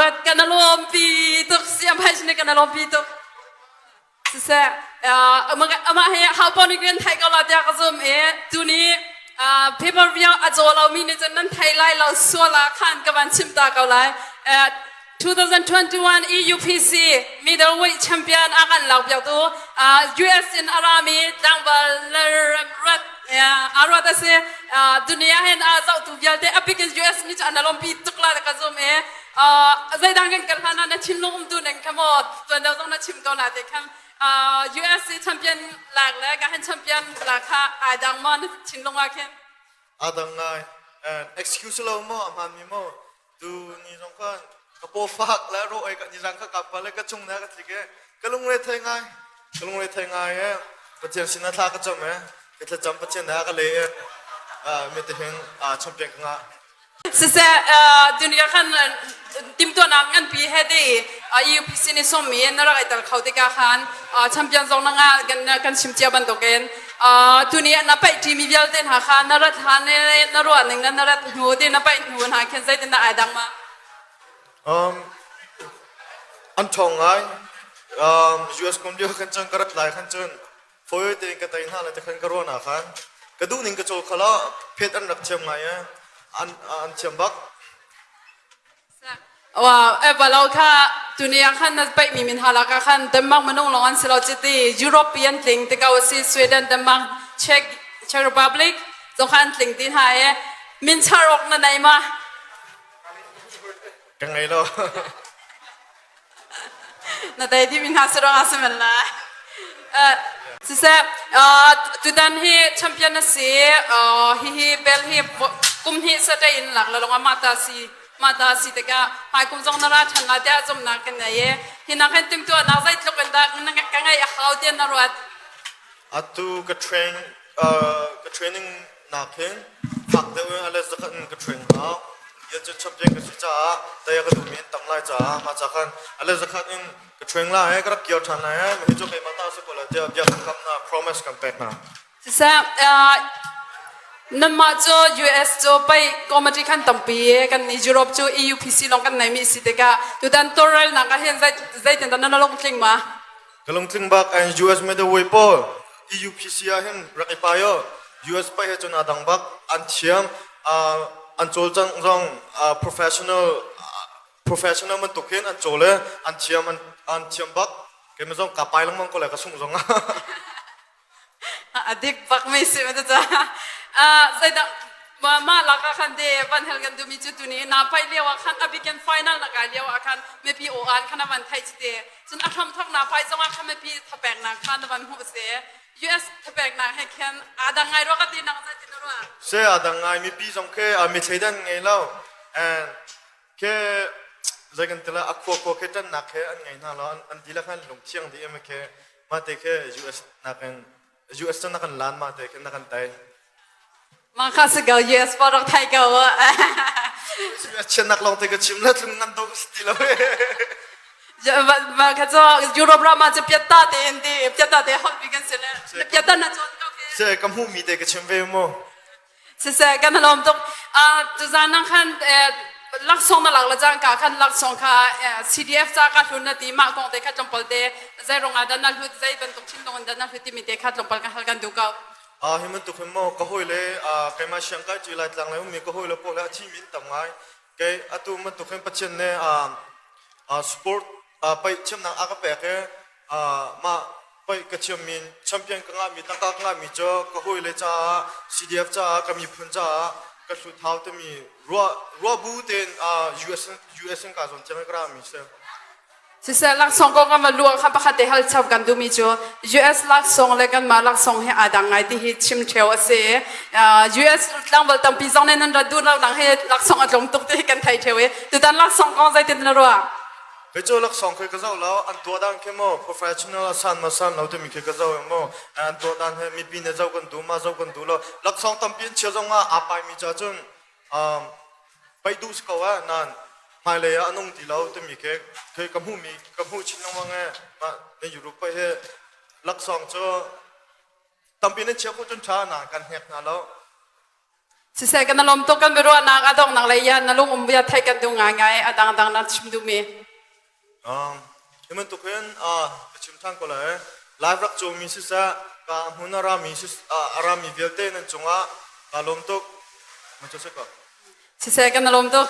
Ruat kan lawmpi tuk siam hai sini kan lawmpi tuk. Siseh amah hi haupo nih kan thai ko la tiah ka zum i tuni paper vial a caw lomi nih cun nan thei lai lo sual ah khan ka van chim ta ko lai. 2021 EUPC middleweight champion a kan lak piaktu US in a rami tlangval Lalremruat a ruat a si. Dunia hin a zohtu vialte a bik in US nih cun an lawmpi tuk la ka zum i zeidang kan kal hlan ah na thinlung umtu ning kha maw tuan deuh zong na chim ko na te khan US champion lak le ka han champion lak kha ai dang maw na thinlung ah khin? Aa dang ngai. And excuse lo maw a hmaan mi maw tu ni zong khan ka paw fak le ro ei ka ni zang kha ka pa le ka chung na ka tlik e ka lungre thei ngai, ka lungre thei ngai e. Pathian sin ah thla ka cam e, ka thlacam Pathian na ka le e mi te hin champion ka ngah. Siseh, dunia khan timtuahnak nganpi he te EUPC nih sawmmi na rak i tel kho tikah khan champion zong na ngah kan chim cia bantukin tuni ah na paih ṭimi vialte hna kha na rat hlan le na ruah ning le na rat hnu ti na paih hnu hna khin zeitin dah ai dang ma? An ṭhawng ngai. US kum lio khan cun ka rat lai khan cun fawi tein ka tei hna le tikhan ka ruahnak khan ka duh ning ka cawl kha lo phet an rak thiam ngai e, an thiam bak. Wa e balo kha tuni ah khan na paih mi min hala ka khan Denmark minung lawng an si lo chiti European tling te ko si, Sweden, Denmark, Czech Czech Republic zong kha an tling ti hna e. Min char ok na nei ma? Ka ngei lo. Na dei di mi hna sarong ah siman lai. Siseh, tutan hi champion na si, hihi bel hi kum hnih sate in lak la lawng mah ta si, mah ta si tikah hmai kum zong na ra ṭhan la tiah zumnak kan nei i hi nak hin timhtuahnak zeitluk in dah ka ngeih a hau tiah na ruat? Atu ka train ka training nak hin fak deuh in ale zakhat in ka train hau. Ya cun champion ka si caah taya ka duhmi in tam lai caah mah ca khan ale zakhat in ka train la he, ka rak kiar ṭhan lai he, hi cu keimah ta si ko lai tiah bia kan kam hna, promise kan pek hna. Siseh, nanmah cu US cu pei committee khan tampi, kan nih Europe cu EUPC lawng kan neimi si tikah tutan tawlrelnak ah hin zeitindah nan lungtling ma? Ka lungtling bak. An US middleweight pawl EUPC ah hin rak i pai o. US pai he cun aa dang bak, an thiam, an cawlcangh zong professional bantuk hin an cawl i an thiam, an thiam bak. Keimah zong ka pai lengmang ko le ka sungh zong. A dik bak mi si ma ta. Zeidah mah lak ah khan de van hel kan duhmi cu tuni na pai lio ah khan a weekend final na kai lio ah khan mipi aw an khan van thai te cun a hram thok na pai zong ah khan mipi thapek na khan van hmu se US thapek na he khan adang ngai ro ka ti nang zai tin ro? Se adang ngai, mipi zong ke mi thleidan ngei lo and ke zei kan tila a khua khua ke tan nak he an ngei hna lo, an dila khan lung thiang di em ke ma te ke US nakin US cu na kan lan, ma te khin na kan tai. Ma kha si ko, US pa rak thai ko. US chianak lawng te ka chim la tlung ngan do ka si ti lo. Ma kha cu Europe ram ah cu piatta te in ti piatta te hot bi kan si le piatta na chon ko ke. Se ka hmu mi te ka chim ve mu. Siseh, kan lawm tuk. Tuzaan nang khan laksawng na lak le cangka khan laksawng kha CDF ca ka hlun na ti, mah kong te kha tlawmpal te zei rong ah dah na hlut, zei bantuk thinlung in dah na hlut timi te kha tlawmpal kan hal kan duh ko. Hi bantuk hin maw ka hawi le keimah siang kai ṭi lai tlang le ummi ka hawi le pawl le a thimi in tam ngai. Kei atu bantuk hin Pathian nih sport paih thiamnak a ka pek i mah paih ka thiammi champion ka ngahmi, tangka ka ngahmi cu ka hawile caah, CDF caah, ka miphun caah ka hlut hau timi ruah ruah bu tein US US in ka zawn tiang ka rami si. Siseh, laksawng kong kan va luah kha pakhat te hal chap kan duhmi cu US laksawng le kanmah laksawng hi aa dang ngai ti hi chim ṭheo a si. US tlangval tampi zong nih nan rat duh lo nang hi laksawng a tlawm tuk ti hi kan thei ṭheo i tutan laksawng kong zeitin na ruah? Kei cu laksawng khi ka zoh lo, an tuah dan khi maw professional a san ma san lo timi khi ka zoh i maw an tuah dan he mipi nih zoh kan duh ma zoh kan duh lo. Laksawng tampi an chia zong ah aa paimi ca cun paih duh si ko ah nan hmailei ah a nung ti lo timi khi khi ka hmuhmi ka hmuh chin lengmang e. Mah na Europe paih hi laksawng cu tampi nan chia khawh cun ṭha, na kan hnek hna lo. Siseh kan lawm tuk kan biaruahnak a donghnak lei ya na lung um bia theih kan duh ngaingai a dangdang na chim duhmi. Hi bantuk hin ka chim ṭhan ko lai. Live rak cawmi siseh, ka hmun a rami a rami vialte nan cungah kaa lawm tuk. Siseh kan lawm tuk.